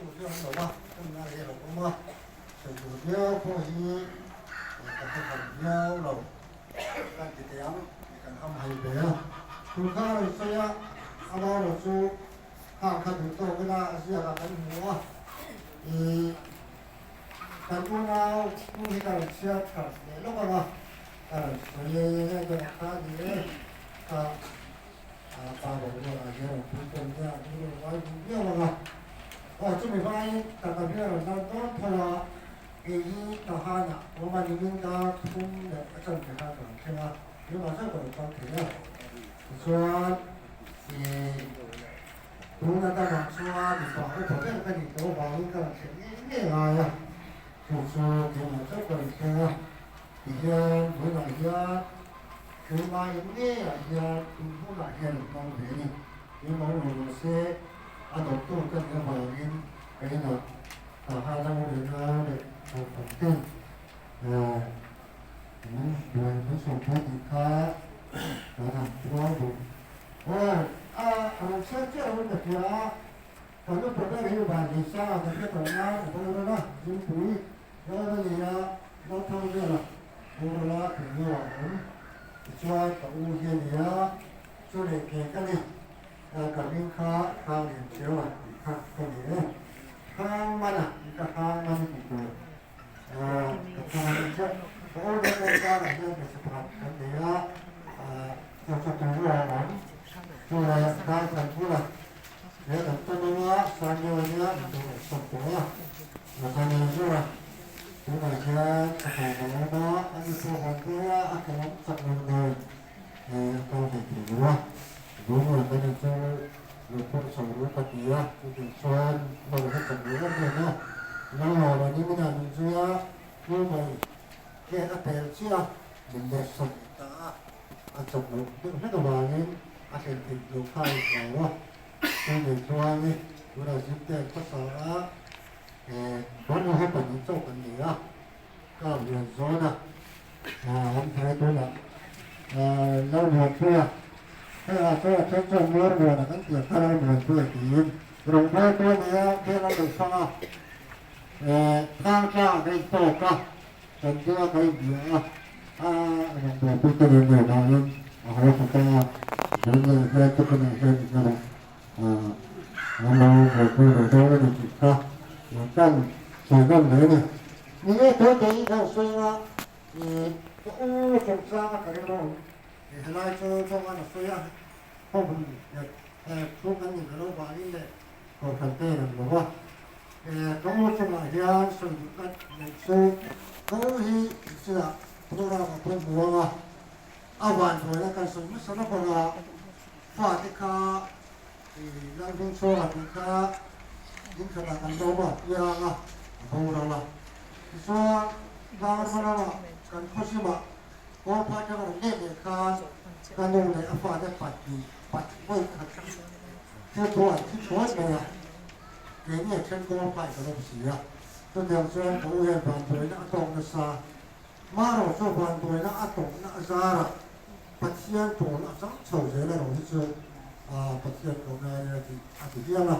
tur chu an lo a, hemi a reh lo awm a, sawi tur viau pawh hi ka hre hran viau lo kan ti teh ang tih kan ham hai ve a. Tun kha a rawn sawi a, amaherawh chu khang kha duh tawk ila a ziakah kan hmu a, ih kan unau hmun hi ka rawn chhiar tha leh lawk ang a, ka rawn sawi e, kha a ni e, kha. Pa boruakah hian rawn pui tawn nia an rilru ngai duh viau ang a. Aw chumi vaiin taka hi a rawn lan dawn tho a, kei hi Tahanah awm a nimin dar thum leh a chanve khan ka rawn thleng a, keimah chauh ka rawn kal thei a. Tichuan ih tuna damah chuan mipa upa ber ka nih tawh avangin ka rawn thlen ngei ngei ngai a, chu chu keimah chauh ka rawn thleng a. Tihian tunah hian keimah in ngeiah hian in hmunah hian an hmang ve a ni. Keimah u rawh rawh se, a dawttu ka nih avangin ka inah Taha lo leh nau leh naupang ten min buai min sawmpui tih kha kan han puang duh. Aw, a rawn chhiat chiah lo in ka hria a, kan upa ber hi van lei sangah kan hre tawh nan a boral a, Zingpui Ral a ni a, Nauthang vela borala thawmhnaw ah a awm. Tichuan ka u hi a ni a, chu leh ke ka ni. Ka hming kha Hrang Lian Chiau a tih kha ka ni e. Hrang Man a tih kha Hrang Man tih tur ka chhang a ni chiah. Ka u leh ka karah hian hmeichhe pakhat kan nei a, chawhchawh tur a awm. Chu leh Darthan bula he kan tawn ang a, Sangliu a nia, min lo rawn sawm tawh a. Nathanael zawra tunah hian a hlawm a awm a, a ni pawh van dawi a, a ke lam chak lo nen a kal thei thei lo a, Daniel kan in chu lo phawrh chho ru ka ti a, chutih chuan lo hre chak lo em em a, lo lawm a ni minah min zui a, pu mai gate a pel chiah a, min let sawn leh ta a, a chak loh deuh hlek avangin a thlen theih loh kha a inhlau a. Chu nei chuan i tunah Zimte an khawsa a, Bawngnu hi pahnih chauh kan nei a, kar lian zawn a, an thai tunah Lalmuanpuia, hei ah chuan a then chuan Muarmuana kan tih ang kha Lalmuanpuia tiin rawngbawltu a ni a, hmel an lo hrang a, Thangtlang ah ka intawk a, kan ding a ka inbia a, a rawngbawlpui te nen ngei vangin a haw ta ta a, Zirlai hian tukinah hian erawh an lo buaipui ve dawn a ni tih kha kan sawi ngam mai a ni. Ni e, tui tei ka sawi a, ka u chungchanga ka rilru awm helai chu Chawngan a sawi a, khawhmun leh chhung kan nih lo vangin leh kohhran te an lo a, ka u chungah hian sawi duh ka neih chu ka u hi inchungah program a pawh muang a, a vanduaina kan sawi hmasa lawk ang a, fate kha Lalhmingchhuanga tih kha inkhatah kan lawm a, piang a, a boral a. Tichuan, Tlangramma lamah kan khawchimah kawngphai atanga rawn let leh khan ka nu leh a fate pahnih vawi khat thil thu an thi thuai mai a, keini a then kawngphai kan awm si a. Chutiang chuan ka u hian vanduaina a tawk nasa. Marawh chu vanduaina a tawkna a zarah Pathian pawl a chang chho zel erawh hi chu Pathian kohna a nia tih a ti hial a.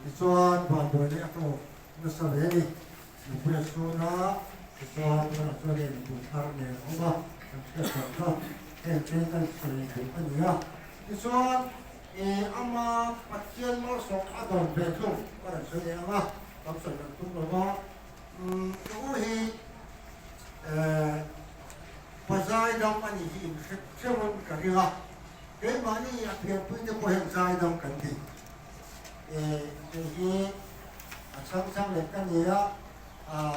Tichuan vanduaina a tawk nasa ve a ni. Nupui a chhun a, tichuan tunah chuan hei nupui thar nen a awm a, kan hriat dan kha heng te kan sawi duh a ni a. Tichuan ama Pathian malsawm a dawn ve thung ka rawn sawi leh ang a, tam sawi kan tum lo va. Ka u hi Pazai dam a nih hi in hre theuhin ka ring a, keimahni a pianpui te pawh hian zai dam kan ti. Kei hi a chhang chhang leh ka ni a,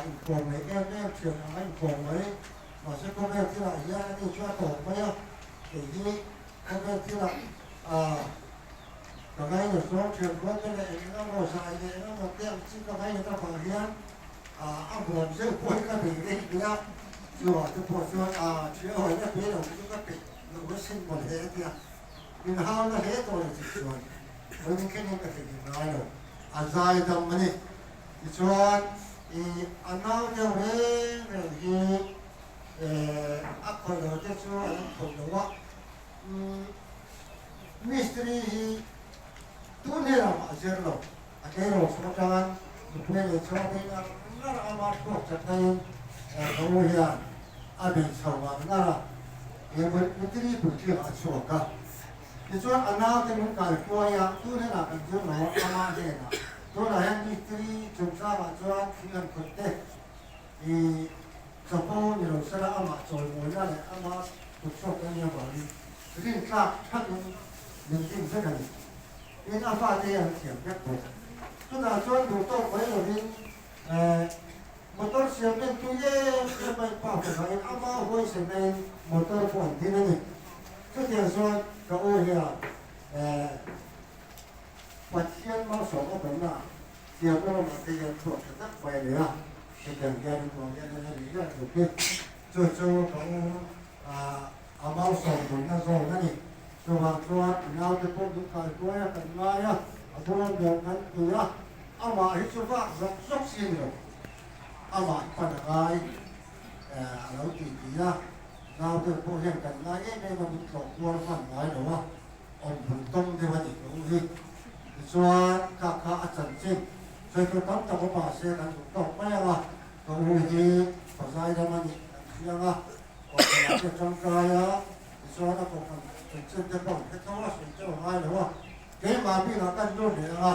inkawm mai em em thian ang a inkawm mai, mahse khawvel thilah hian ani chu a tawp mai a, kei hi khawvel thilah ka ngaina zawng thian kual te leh eng emaw zai leh eng emaw te ang chi ka ngainat avang hian a vuan zeuh pawh hi ka bei reng mai a, chuvah te pawh chuan a thian hawi a pe lo chu ka peih lo na sin maw hle a tia, min hau na hle tawh lo tih chuan vawiin khenin ka theihnghilh ngai lo, a zai dam a ni. Tichuan ih a nau deuh reng reng hi a khawih lo te chu an khawih lo a, umm mistiri hi tun hnenah mah a zir lo. A tleirawl chhung atanga nupui a nei chhuak phei ngar ngar a, ama thluak chat laiin ka u hian a bei chho ngar ngar a, he Mitri puitling a chhuak a. Tichuan a naute min kaihruai a, tu hnenah kan zir lo a, ama hnenah. Tunah hian Mitri chungchangah chuan thing an khawih te i chapo ni lo sela amah chawimawina leh ama kutchhuak te nia vangin rintlak thatin min rin vek a ni. Tin, a fate hi an thiam vek bawk. Chutah chuan duh tawk mai lovin motor siam en tu em em mai pa fakahin ama huaisen naiin motor pawh an din a ni. Chutiang chuan ka u hian Pathian malsawm a tawnna thiamna lamah te hian chhuak tha tak mai a ni a, hetiang hian in tuah hian a ni hian tluk hi. Chu chu ka u a malsawm tawnna zawn a ni. Chuvang chuan a naute pawh min kaihruai a kan ngai a, a bula nuam kan ti a, amah hi chu vak zawk zawk si a ni lo. Amah hi pan a ngai a lo ti ti a, naute pawh hian kan ngai em em a, min tlawh kual hman ngai lo a, awm hmun tawng deuh a nih ka u hi. Tichuan kha kha a chanchin sawi tur tam tak awm mahse kan duh tawk mai ang a, ka u hi pazai dam a nih kan hriang a, kawhhranah te tangkai a, Tichuan a kohhran chanchin te pawh an hre tho a, sawi teuh a ngai lo a, keimah bikah kan lut leh ang a,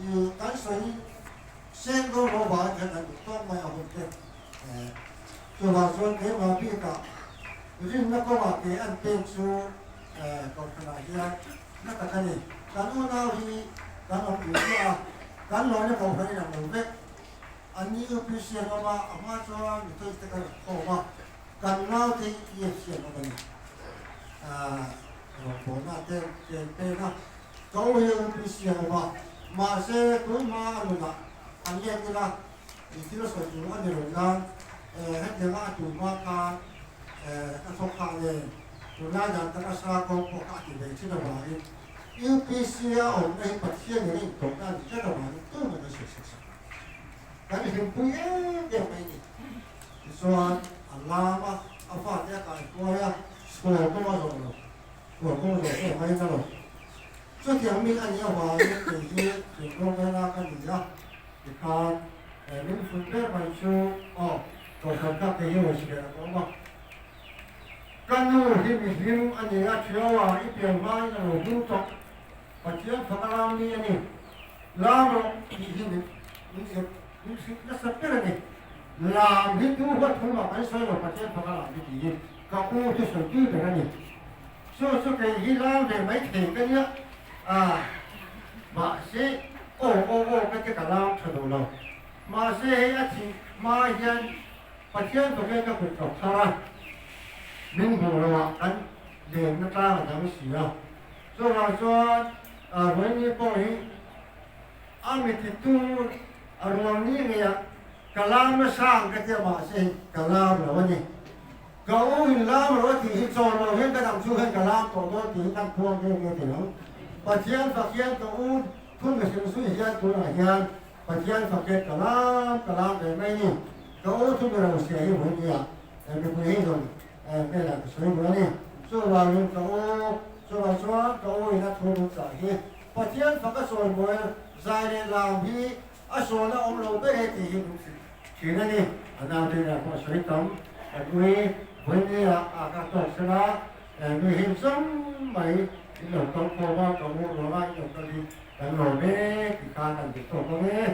i kan sawi seng dawn lo vangin khan kan duh tawk mai a hun te. Chuvang chuan keimah bikah rinna kawngah ke an pek chu kohhranah hian na tak a ni. Kan unau hi kan awm duh chiah a, kan lawina kohhran in ang lo vek. An ni UPC an awm a, a hma chuan mitoite kan rawn khawm a. Kan naute hi EFC an awm a ni. Rawngbawlna te chen peng a, ka u hi UPC an awm a, mahse tun hma a nunah an let ila i thil sawi tur a ni lo nan hetianga a tun hma khan ka thawk kha nen tunlai dan taka sa kawng pawh kha a ti ve thin avangin UPC a awmna hi Pathian in a intawhna a ni tlat avangin tunah kan sawi sak sak a, kan hlimpui em em mai a ni. Tichuan, a lam a, a fate a kaihruai a, sual kawng a zawh lo, sual kawng zawh pawh a ngaina lo. Chutiang mi a nih avangin kei hi thingkawng ngaina ka ni a, tikhan min fun ber mai chu aw, Kohhran kha kei hi rawn sial a awm a. Ka nu hi mihlim a ni a, Thiaua i pian hmain a lo hming tawh, Pathian fak a lam mi a ni, lam rawh tih hi min hrilh nasa ber a ni. Lam hi tu huat thum ah kan sawi lo Pathian faka lam hi tiin ka u chu sawi tui ber a ni. Chu chu kei hi lam ve mai thei ka nia a mahse aw aw aw ka ti ka lam tha duh lo. Mahse hei a thih hma hian Pathian faka ka kut ka phar a, min hmuh lo ah kan lenna tlang a dang si a. Chuvang chuan Ruaini pawh hi A miti tur a ruang ni ngei a, ka lam nasa ang ka tia mahse hei ka lam lo a ni. Ka u in lam lo a tih hi chawl lo hian ka dam chu hian ka lam tawh dawn tih hi kan khuang nghe nghe thei ang. Pathian fak hian ka u thun mihring zui hian tunah hian Pathian fak hian ka lam ka lam ve mai ni. Ka u thu mi ro sia hi vawi nia mipui hi zawng hmelah ka sawi duh a ni. Chuvangin ka u chuvang chuan ka u in a thu min chah hi Pathian fak a sawi mawi zai leh lam hi a sawn a awm lo ber e tih hi min hrilh thin a ni. A naute inah pawh sawi tam kan ui vawiin ah a ka tawk sela nui him zawng mai in lo kal khawm a, ka u ruang a in lo kal hi kan lawm e tih khan an duh tawk ang e.